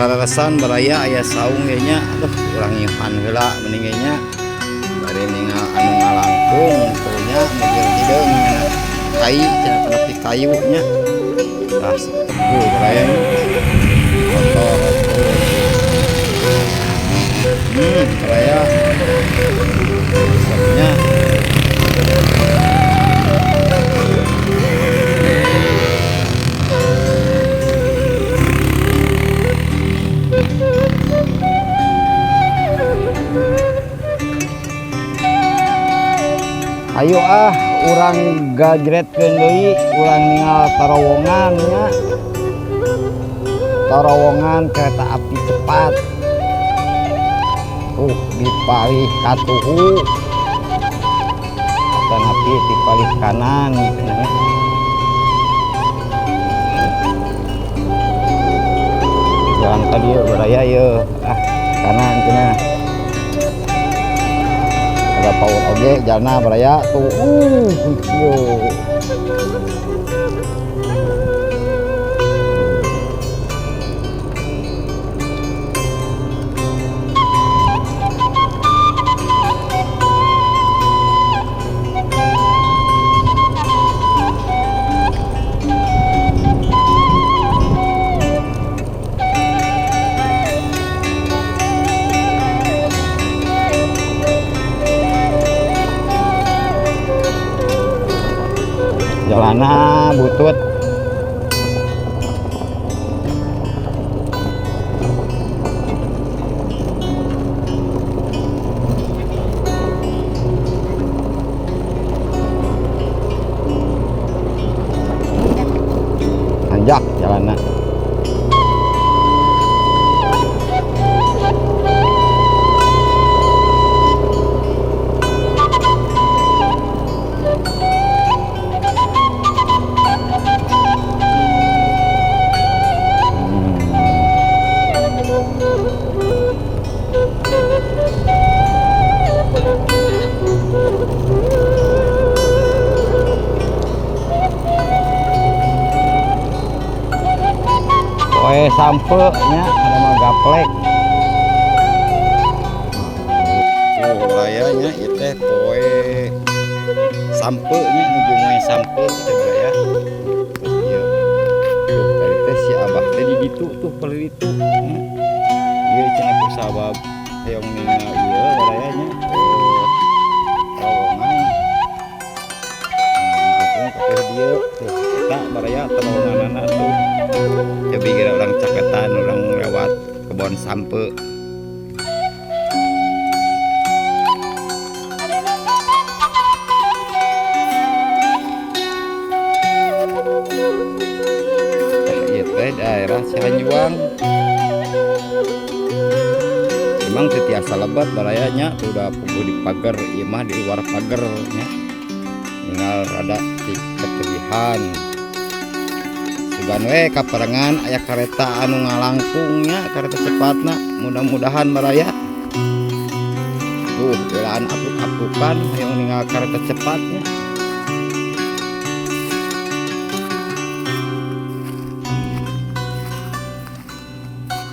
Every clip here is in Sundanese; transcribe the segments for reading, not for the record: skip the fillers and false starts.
Kararesan baraya aya saung ge nya. Aduh, urang nyihan heula mending ge nya. Bari ningal anu ngalangkung tuh nya mobil hideung nya. Kai cenah tepi kayu nya. Tah tepu baraya nya. Motor. Baraya. Resepnya. Ayo ah, urang gajretkeun deui, urang ningal tarowongan nya. Tarowongan kereta api cepat. Tuh di palih katuhu. Atanapi di palih kanan nya. Jalan ka dieu baraya yeuh. Ah, kanan cenah. Ada paur oge jalna baraya tuh. Kieu. Jalana butut. Anjak jalana. Poe sampe nya ada mah gaplek. Tuh rayanya ieu teh poe sampe nya nuju moe sampe teh baraya. Terus ieu tuh tadi teh si abah teh di ditu tuh palih ditu nya. Ieu cenah ku sabab hoyong ningal ieu baraya nya. Terowongan. Aku teh dieu tuh eta baraya terowonganana tuh. Cobi kira orang caketan orang lewat kebon sampe. Ieu teh daerah Cihanjuang. Memang teu tiasa lebat barayanya tuh udah puguh di pagar, ieu mah di luar pagar nya. Ningal rada di ketebihan. Sugan we kaparengan aya kareta anu ngalangkungnya, kareta cepatna, mudah-mudahan baraya. Tuh belaan apuk-apukan hayang ningal kareta cepatnya.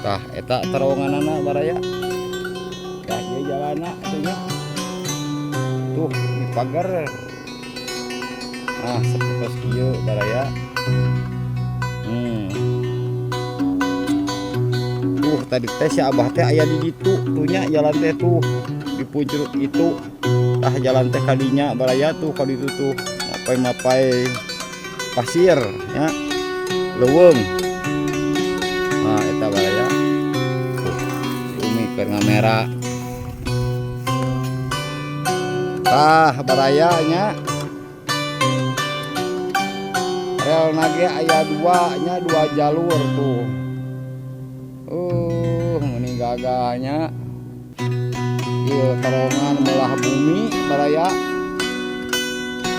Tah eta terowonganana baraya. Tah ieu jalanna atuh nya. Tuh di pagar. Nah, sapertos kieu baraya. Tuh tadi teh si abah teh aya di ditu tuh nya jalan teh tuh di puncruk itu. Tah jalan teh kadinya baraya tuh ka ditu tuh mapai-mapai pasir nya leuweung. Nah eta baraya. Tuh si Umi keur ngamera. Tah baraya nya. Rel nage aya dua nya, dua jalur tuh. Meni gagahnya. Ieu terowongan melah bumi baraya.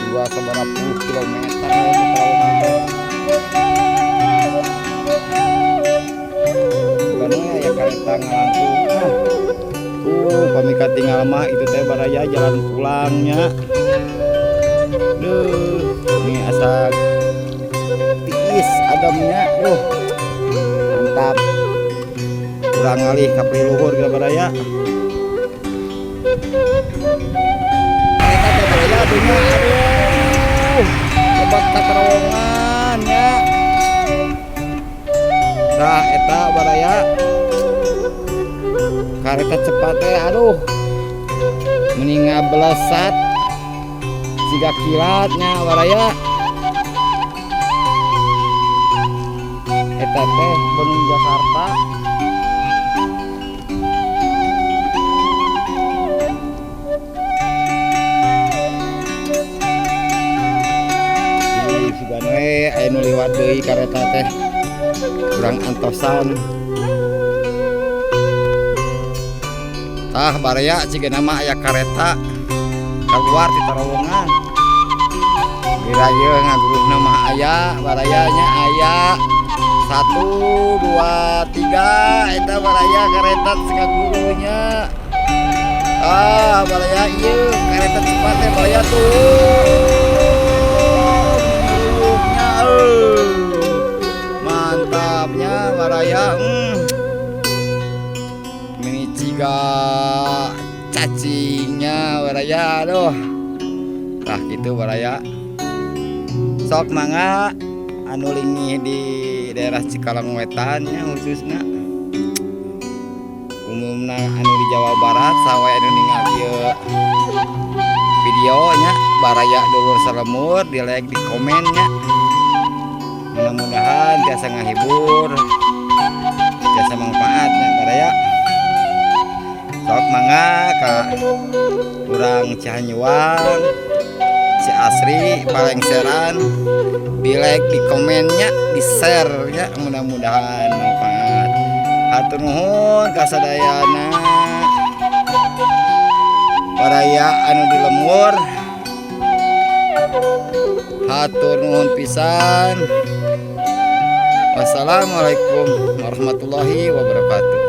Dua sabaraha puluh kilometer aya di terowongan teh. Bukan we aya kareta ngalangkung. Ah. Tuh pami katinggal mah itu teh baraya jalan pulangnya. Duh, ini asa tiis adamnya. Duh, mantap. Urang ngalih ka luhur geura, baraya. Eta teh, baraya, tuh nya, aduh. Lebet ka terowongan nya. Tah, eta, baraya. Kareta cepat teh, aduh. Meni ngabelesat siga kilatnya, baraya. Eta teh Bandung Jakarta. Ih, sugan we aya nu liwat deui kareta teh. Kurang antosan. Tah, baraya, cigana mah aya kareta keluar di terowongan. Geura ieu ngaguruhna mah aya, baraya nya, aya. Satu, dua, tiga, eta, baraya, kareta ngaguruhnya. Ah, baraya, ieu kareta cepat teh, baraya, tuh. Nya, eh. Mantapnya, baraya. Meni ciga cacingnya, baraya, aduh. Tah, gitu, baraya. Sok mangga anu linggih di daerah Cikalong Wetan nya, khususnya umumna anu di Jawa Barat, sawe anu ningali ieu videonya, baraya, dulur salemur, di like, di komen nya. Mudah-mudahan tiasa ngahibur, tiasa manfaat nya, baraya. Sok mangga ka urang Cihanyuang, Ciasri, Palengseran, di like, di komennya, di share nya, mudah-mudahan manfaat. Hatur nuhun kasadayana, baraya anu di lembur, hatur nuhun pisan. Wassalamualaikum warahmatullahi wabarakatuh.